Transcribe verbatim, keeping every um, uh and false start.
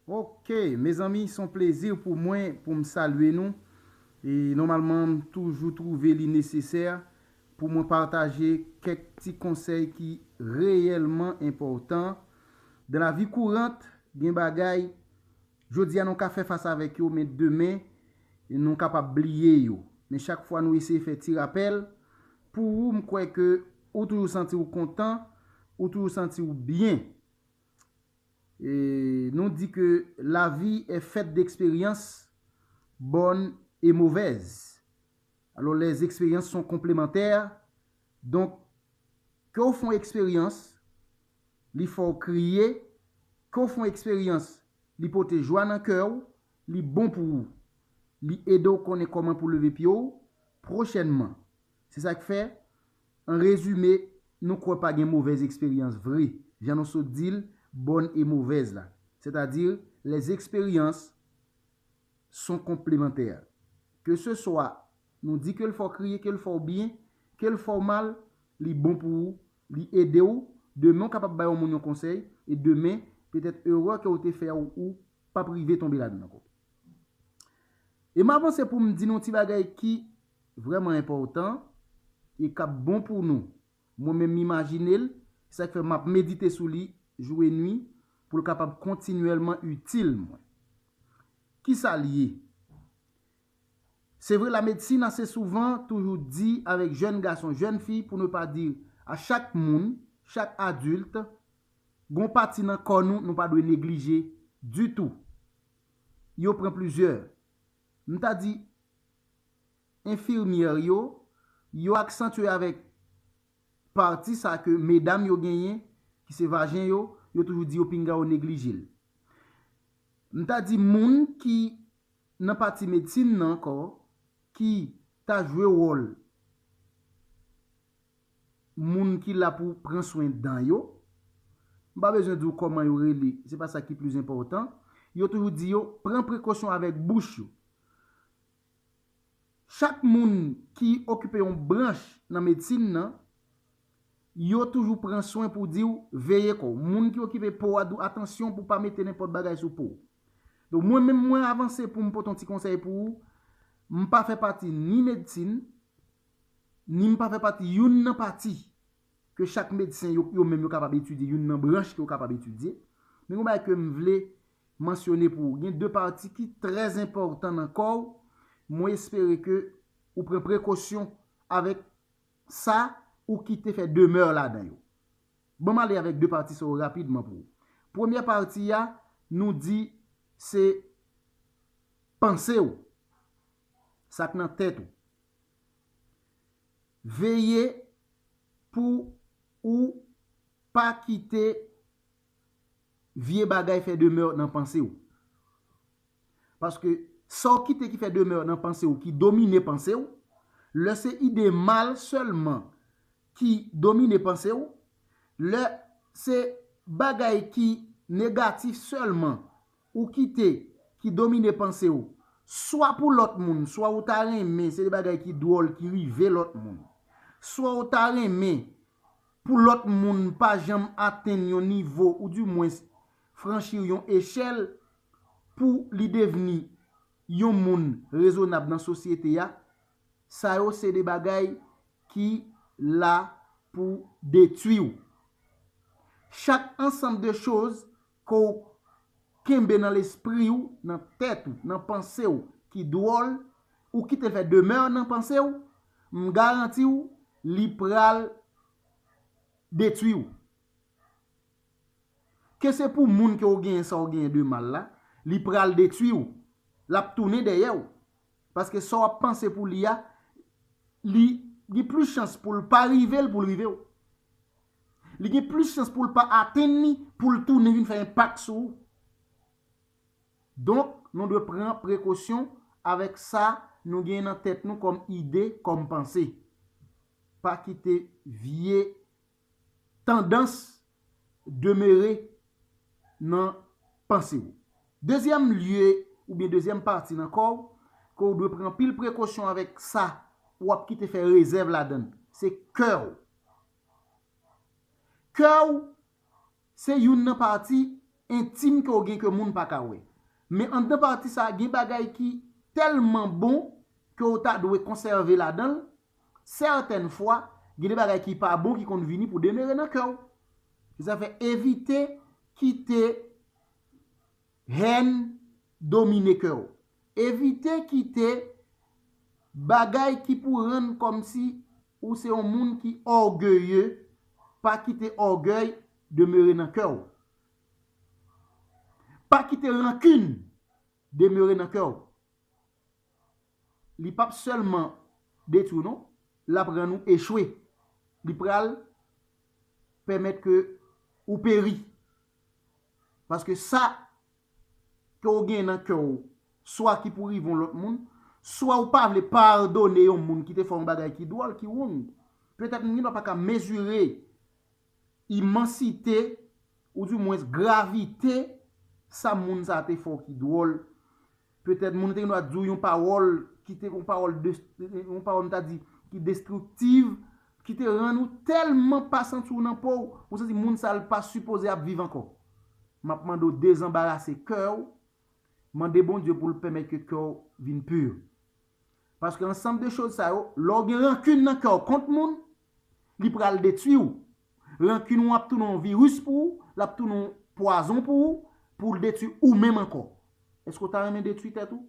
Ok, mezanmi, se yon plezi pou mwen pou m salye nou. E nòmalman, m toujou twouve li nesesè pou mwen pataje kèk ti konsèy ki reyèlman enpòtan. Dan lavi kourant, gen bagay, jodi a nou ka fè fas avèk yo, men demen, nou kapab bliye yo. Men chak fwa nou eseye fè ti rapèl, pou ou, m kwè ke ou toujou santi w kontan, ou toujou santi w byen. E nou di ke la vie est faite d'expériences bonnes et mauvaises. Alors, les expériences sont complémentaires. Donk, ke w fè yon eksperyans, li fè w kriye, ke w fè yon eksperyans, li pote jwa nan kè w, li bon pou ou. Li ede w konnen kòman pou leve pye w pwochènman. Se sa k fè, an rezime, nou kwè pa gen movèz eksperyans vre, jan nou sot di l, bòn e movèz la. Sètadi, les expériences sont complémentaires. Ke se swa nou di ke l fè w kriye, ke l fè w byen, ke l fè w mal, li bon pou ou, li ede w. Demen, w kapab bay yon moun yon konsèy, e demen, petèt erè ke w te fè a, ou, ou p ap rive tonbe ladan l ankò. E m avanse pou m di nou ti bagay ki vrèman enpòtan e k ap bon pou nou. Mwen menm, m imajine l, se sa k fè m ap medite sou li jou e nwi pou l kapab kontinyèlman itil mwen. Kisa l ye? Se vre, la medsin ase souvan toujou di avèk jèn gason, jèn fi, pou ne pa di a chak moun, chak adilt, gon pati nan kò nou, nou pa dwe neglije ditou. Yo pran plizyè. M ta di, enfimyè yo, yo aksantye avèk pati sa ke medam yo genyen, ki se vajen yo, yo toujou di yo pinga yo neglije l. M ta di moun ki nan pati medsin nan ankò, ki ta jwe wòl moun ki la pou pran swen dan yo, m pa bezwen di w kòman yo rele, se pa sa ki plis enpòtan. Yo toujou di yo pran prekosyon avèk bouch yo. Chak moun ki okipe yon branch nan medsin nan, yo toujou pran swen pou di w veye kò w. Moun ki okipe po a di w atansyon pou pa mete nenpòt bagay sou po w. Donk, mwen menm, mwen avanse pou m pote yon ti konsèy pou ou. M pa fè pati ni medsin, ni m pa fè pati youn nan pati ke chak medsen yo, yo menm yo kapab etidye, youn nan branch ke yo kapab etidye. Men yon bagay ke m vle mansyone pou ou. Gen de pati ki trè enpòtan nan kò w. Mwen espere ke ou pran prekosyon avèk sa ou kite fè demè ladan yo. Ban m ale avèk de pati sa yo rapidman pou ou. Premyè pati a, nou di se panse w. Sa k nan tèt ou. Veye pou ou pa kite vye bagay fè demè nan panse w. Paske sa w kite ki fè demè nan panse w, ki domine panse w, lè se ide mal sèlman ki domine panse w, lè se bagay ki negatif sèlman ou kite ki domine panse w, swa pou lòt moun, swa ou ta renmen se de bagay ki dwòl ki rive lòt moun, swa ou ta renmen pou lòt moun pa janm atenn yon nivo, oudimwens franchi yon echèl pou li devni yon moun rezonab nan sosyete a, sa yo se de bagay ki la pou detwi w. Chak ansanm de choz ke w kenbe nan lespri w, nan tèt ou, nan panse w, ki dwòl, ou kite l fè demè nan panse w, m garanti w, li pral detwi w. Ke se pou moun ke w genyen sa w genyen de mal la, li pral detwi w. L ap tounen dèyè w. Paske sa w ap panse pou li a, li gen plis chans pou l pa rive l pou l rive w. Li gen plis chans pou l pa atenn li, pou l tounen vin fè enpak sou ou. Donk, nou dwe pran prekosyon avèk sa nou gen nan tèt nou kòm ide, kòm panse. Pa kite vye tandans demere nan panse w. Dezyèm lye oubyen dezyèm pati nan kò w ke w dwe pran anpil prekosyon avèk sa w ap kite fè rezèv ladan l, se kè w. Kè w se youn nan pati entim ke w gen ke moun pa ka wè. Men anndan pati sa a, gen bagay ki tèlman bon ke w ta dwe konsève ladan l. Sètèn fwa, gen de bagay ki pa bon ki konn vini pou demere nan kè w. Se sa fè evite kite hèn domine kè w. Evite kite bagay ki pou rann kòmsi ou se yon moun ki ògeye, pa kite ògèy demere nan kè w. Pa kite rankin demere nan kè w. Li p ap sèlman detwi w non, l ap rann ou echwe. Li pral pèmèt ke ou peri. Paske sa ke w gen nan kè w, swa ki pou rive yon lòt moun, swa ou pa vle padone yon moun ki te fè yon bagay ki dwòl, ki wrong. Petèt moun gen dwa pa ka mezire imansite, oudimwens gravite sa moun sa a te fè w ki dwòl. Petèt moun te gen dwa di w yon pawòl ki te yon pawòl de yon pawòl m ta di ki destriktiv, ki te rann ou tèlman pa santi w nan po w, ou santi moun sa a l pa sipoze ap viv ankò. M ap mande w dezanbarase kè w, mande Bondye pou l pèmèt ke kè w vin pi. Paske ansanm de choz sa yo, lè w gen rankin nan kè w kont moun, li pral detwi w. Rankin ou ap tounen yon viris pou ou, l ap tounen yon pwazon pou ou, pou l detwi ou menm ankò. Èske w ta renmen detwi tèt ou?